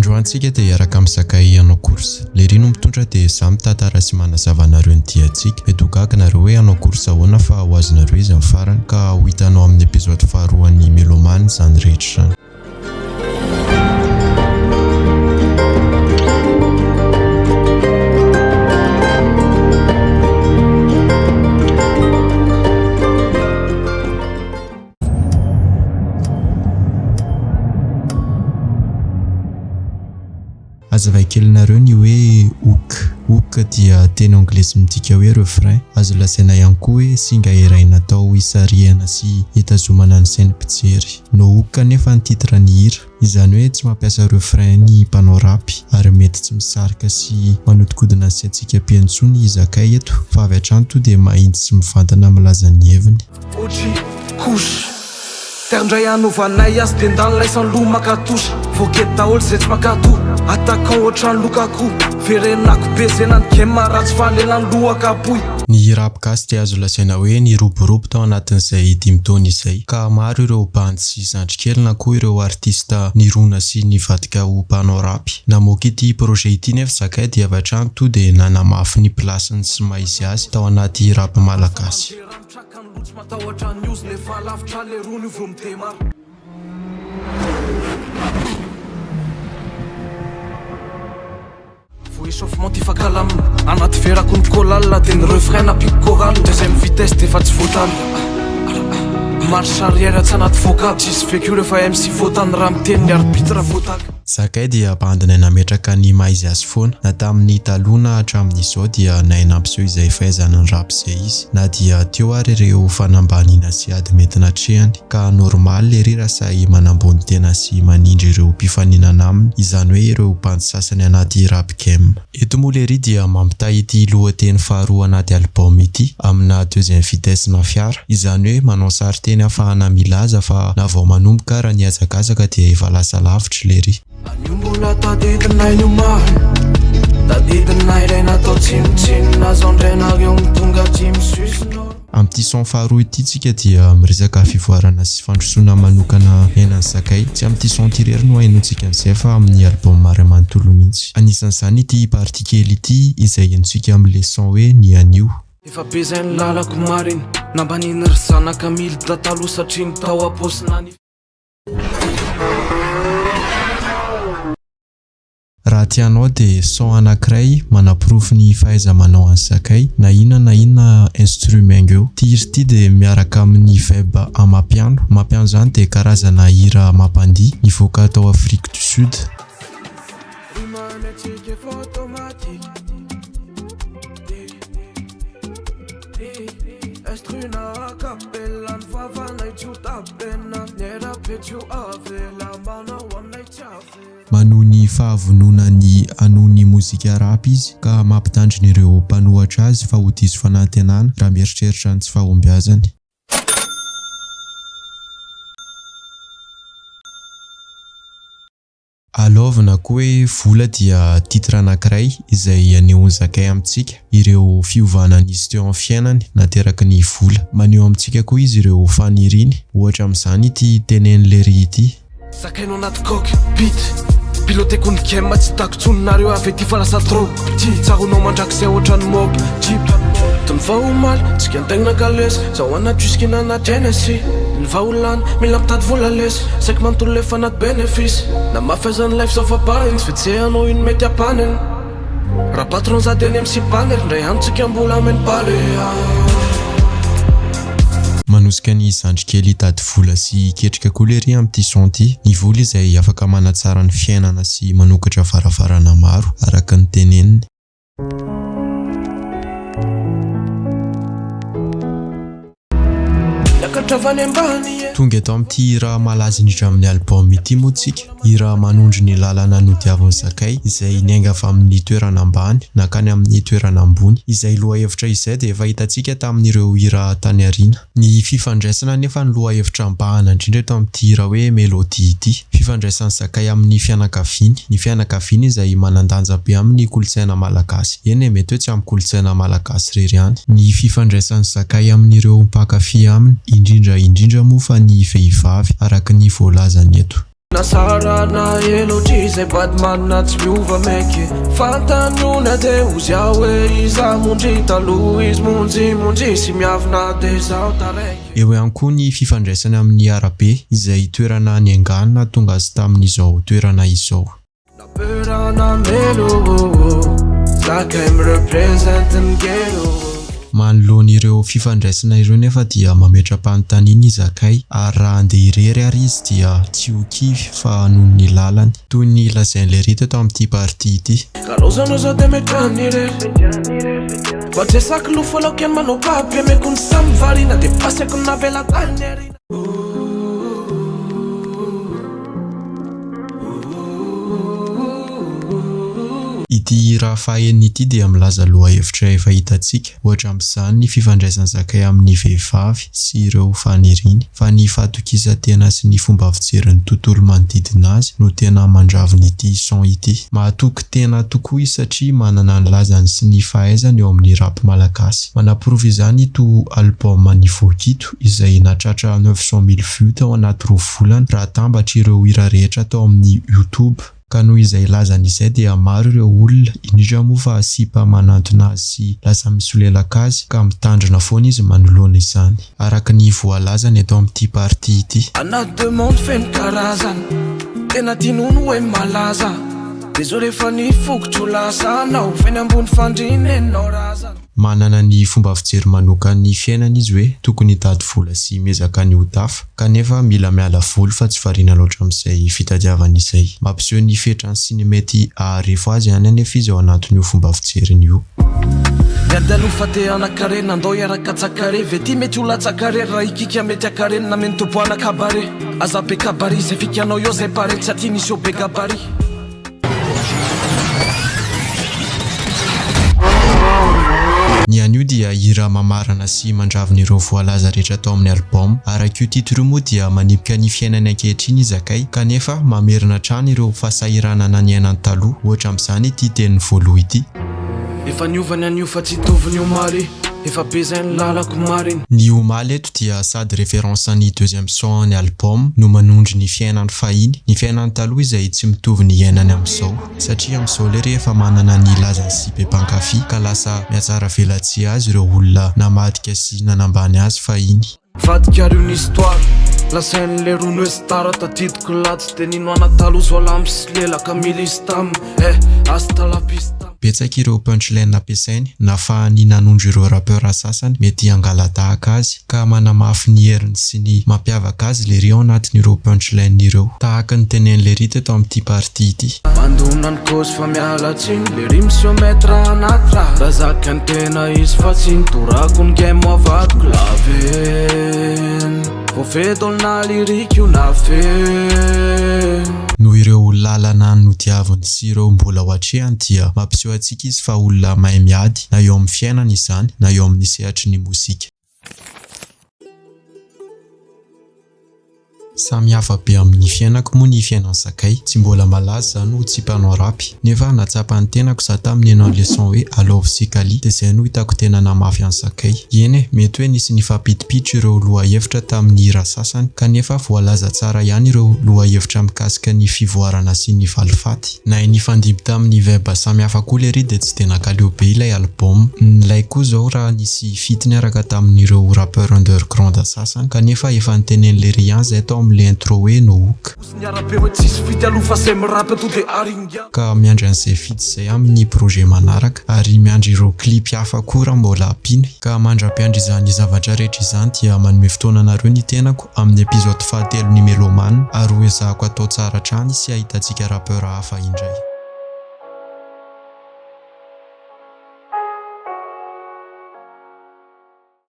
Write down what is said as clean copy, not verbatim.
Androany tsika dia hiaraka amin'i Sakay hanao course. Lery no mitondra dia za mitantara sy manazava anareo ny diantsika. Mety ho gaga nareo hoe hanao course ahoana fa ho azonareo izy amin'ny farany ka ho hitanao amin'ny episode faharoan'ny Melomane izany rehetra izany. Hazavay kely nareo ny hoe hook. Hook dia teny anglisy midika hoe refrain. Azo lazaina ihany koa hoe singa iray natao hisarihana sy hitazomana ny sain'ny mpijery. No hook anefa ny titre ny hira. Izany hoe tsy mampiasa refrain ny mpanao rap ary mety tsy misarika sy manodikodina ny saintsika mpihaino intsony i Zakay eto fa avy hatrany to dia mahitsy sy mivantana milaza ny heviny. OG, Couche, Terre ndray anovanay azy de ndany laisan loha maka touche Voageto daholo ze tsy mankato Attaquant ohatran Lukaku Verenako be ze na ny game ratsy fa lelan'ny loha kapohy. Ny rap gasy dia azo lazaina hoe niroborobo tao anatin'izay dimy taona izay, ka maro ireo bandy sy zandry kely na koa ireo artista nirona sy nivadika ho mpanao rap. Namoaka ity projet ity nefa Zakay dia avy hatrany to dia nanamafy ny place-ny sy maha izy azy tao anaty rap malagasy. Vao échauffement ty fa calme Anaty verako ny cola de ny refrain nampiako chorale Deuxième vitesse d'efa tsy voatana Marche arrière tsy anaty vocable Tsisy vécu refa MC voatany Raha miteny ny arbitre voataka. Zakay dia bandy nahay nametraka ny maha izy azy foana, na tamin'ny taloha na hatramin'izao dia nahay nampiseho izay fahaizany ny rap izay izy, na dia teo ary ireo fanambaniana sy ady mety natrehany, ka normal ery raha sahy manambony tena sy manindry ireo mpifaninana aminy, izany hoe ireo bandy sasany anaty rap game. Eto moa lery dia mampitaha ity lohateny faharoa anaty album ity amina deuxième vitesse na fiara. Izany hoe manao sarinteny ahafahana milaza fa na vao manomboka ara ny hazakazaka dia efa lasa lavitra lery. Anio mbola tadidinay ny omaly Tadidinay ilay natao tsinontsinona Zao ndray nareo no tonga aty mi-suce Amin'ity son faharoa ity tsika dia miresaka fivoarana sy fandrosoana manokana niainan'i Sakay. Tsy amin'ity son ity irery no ahenoantsika an'izay fa amin'ny album iray manontolo mihitsy. Anisan'izany ity partie kely ity izay henontsika amin'ilay son hoe Ny anio. Efa be zay ny lalako marina Nambaniny ry zanaka milda taloha satria ny tao am-paosina ny. Raha tianao dia son anakiray manaporofo ny fahaiza-manao an'i Sakay na inona na inona instrument eo. Ity hira ity dia miaraka amin'ny vibe amapiano. Amapiano izany dia karazana hira mampandihy nivoaka tao Afrique du Sud. Manohy ny fahavononany hanohy ny mozika rap izy ka mampitandrina ireo mpanohatra azy fa ho diso fanantenana raha mieritreritra ny tsy fahombiazany. I love na koa hoe vola dia titre anankiray izay anehoan'i Zakay amintsika ireo fiovana nisy teo amin'ny fiainany nateraky ny vola. Maneho amintsika koa izy ireo faniriany, ohatra amin'izany ity tenenin'i Lery ity. Zakaino anaty coque pit Piloteko ny game tsy tako tsony nareo avy aty fa lasa trop petit Tsaroanao mandrakizay ohatran'ny mob jeep Tony vao omaly tsika nitaingina kalesy Zaho anaty whisky na anaty Hennessy Ny vahaolana mila mitady vola lesy Saiky manontolo efa anaty bénéfice Na mafy aza ny life zao fa pariny Tsy fetsehanao ino mety hampanina Raha patron za de ny MC banner Ndray andro tsika mbola ameno palais Manosika ny zandry kely hitady vola sy hiketrika koa lery amin'ity son ity. Ny vola izay afaka manatsara ny fiainana sy manokatra varavarana maro, araka ny teneniny. Tonga eto amin'ity hira malaza indrindra amin'ny album ity moa tsika. Hira manondro ny lalana nodiavin'i Sakay, izay niainga avy amin'ny toerana ambany nankany amin'ny toerana ambony. Izay lohahevitra izay dia efa hitantsika tamin'ireo hira tany aoriana. Ny fifandraisana anefa no lohahevitra mibahana indrindra eto amin'ity hira hoe Melody ity. Fifandraisan'i Sakay amin'ny fianakaviany. Ny fianakaviany izay manan-danja be amin'ny kolontsaina malagasy. Eny e, mety hoe tsy amin'ny kolontsaina malagasy irery ihany. Ny fifandraisan'i Sakay amin'ireo mpankafy aminy, indrindra indrindra moa fa ny vehivavy, araka ny voalazany eto. Na sara na ela ohatrizay Batman tsy miova mec Fantany ona de ozy aho hoe iza mondry taloha izy monjy monjy sy miavona de zaho taraiky. Eo ihany koa ny fifandraisany amin'ny arabe izay toerana niaingàny nahatonga azy tamin'izao toerana izao. Na peur na melo Zakay mi-represente ny ghetto. Manoloana ireo fifandraisana ireo nefa dia mametra-panontaniana i Zakay ary raha handeha irery ary izy dia tsy ho kivy fa hanohy ny lalany. Toy ny lazain'i Lery teto amin'ity partie ity. Kalozanao zao de mety any irery Fa tsy lofo aloha kely manao papier Meko ny samy variana de paseko navela tany aoriana. Ity hira fahaenina ity dia milaza lohahevitra efa hitantsika, ohatra amin'izany ny fifandraisan'i Zakay amin'ny vehivavy sy ireo faniriany, fa ny fahatokisan-tena sy ny fomba fijery ny tontolo manodidina azy no tena mandravona ity son ity. Mahatoky tena tokoa izy satria manana ny lazany sy ny fahaizany eo amin'ny rap malagasy. Manaporofo izany ito album nivoaka ito. izay nahatratra 900 mille vues tao anaty roa volana raha atambatra ireo hira rehetra tao amin'ny youtube. Ka noho izay lazany izay dia maro ireo olona, indrindra moa fa sipa manantona azy sy lasa misolelaka azy ka mitandrina foana izy manoloana izany. Araka ny voalazany eto amin'ity partie ity. Anaty demande feno karazany Tena tian'olo hoe malaza Désolé fa ny foko tsy ho lasa anao Feno ambony fandriana enao razana. Manana ny fomba fijery manokan'ny fiainana izy hoe tokony hitady vola sy miezaka ny ho tafa, kanefa mila miala voly fa tsy variana loatra amin'izay fitadiavana izay. Mampiseho ny fetrany sy ny mety haharefo azy ihany anefa izy ao anatin'io fomba fijeriny io. Miady aloha fa te hanakarena Andao hiaraka tsakare Ve ty mety ho latsaka re Raha hikika mety hakarena Meno toboana cabaret Aza be kabary Zay fikanao eo zay pare Tsy aty misy eo be gabarit. Ny anio dia hira mamarana sy mandravona ireo voalaza rehetra tao amin'ny album. Araka io titre io moa dia manipika ny fiainany ankehitriny i Zakay kanefa mamerina hatrany ireo fahasahiranana niainany taloha. Ohatra amin'izany ity teniny voaloha ity. Efa niova ny anio fa tsy hitovy ny omaly Efa be zay ny lalako marina. Ny omaly eto dia sady référence ny deuxième son ny album no manondro ny fiainany fahiny, ny fiainany taloha izay tsy mitovy ny iainany amin'izao. Satria amin'izao lery efa manana ny lazany sy be mpankafy ka lasa mihatsara velatsihy azy ireo olona namadika sy nanambany azy fahiny. Vadika ary io ny histoire Lazain'ny lerony hoe star Tadidiko lahy tsy de nino ana taloha Zao lahy misolelaka mila izy tam eh Hasta la pista. Betsaka ireo punchline nampiasainy nahafahany nanondro ireo rappeur sasany mety hangala-tahaka azy ka manamafy ny heriny sy ny mampiavaka azy Lery ao anatin'ireo punchline ireo. Tahaka ny tenenin'i Lery teto amin'ity partie ity. Mandona ny kôzy fa miala tsiny Le rime se mettre anaty raha Raha zaka ny tena izy fa tsy nitorako ny game avadiko laveno Voafehy dol na lyrique io na feno. Noho ireo lalana nodiaviny sy ireo mbola ho atrehany dia mampiseho antsika izy fa olona mahay miady na eo amin'ny fiainana izany na eo amin'ny sehatry ny mozika. Samy hafa be amin'ny fiainako moa ny fiainan'i Sakay. Tsy mbola malaza za no tsy mpanao rap. Nefa nahatsapa ny tenako za tamin'ny nihaino an'le son hoe I love Sikali dia zay no hitako tena namafy an'i Sakay. Eny e, mety hoe nisy nifampidipiditra ireo lohahevitra tamin'ny hira sasany kanefa voalaza tsara ihany ireo lohahevitra mikasika ny fivoarana sy ny valifaty. Nahay nifandimby tamin'ny vibe samy hafa koa lery dia tsy dia nankaleo be ilay album. Nilay koa zao raha nisy feat niaraka tamin'ireo rappeur underground sasany kanefa efa nitenen'i lery ihany zay tao amin'le intro hoe no hook. Ka miandry an'izay feat izay amin'ny projet manaraka ary miandry ireo clip hafa koa raha mbola ampiany. Ka mandra-piandry izany zavatra rehetra izany dia manome fotoana anareo ny tenako amin'ny episode fahatelon'ny Melomane ary ho ezahako atao tsara hatrany sy ahitantsika rappeur hafa indray.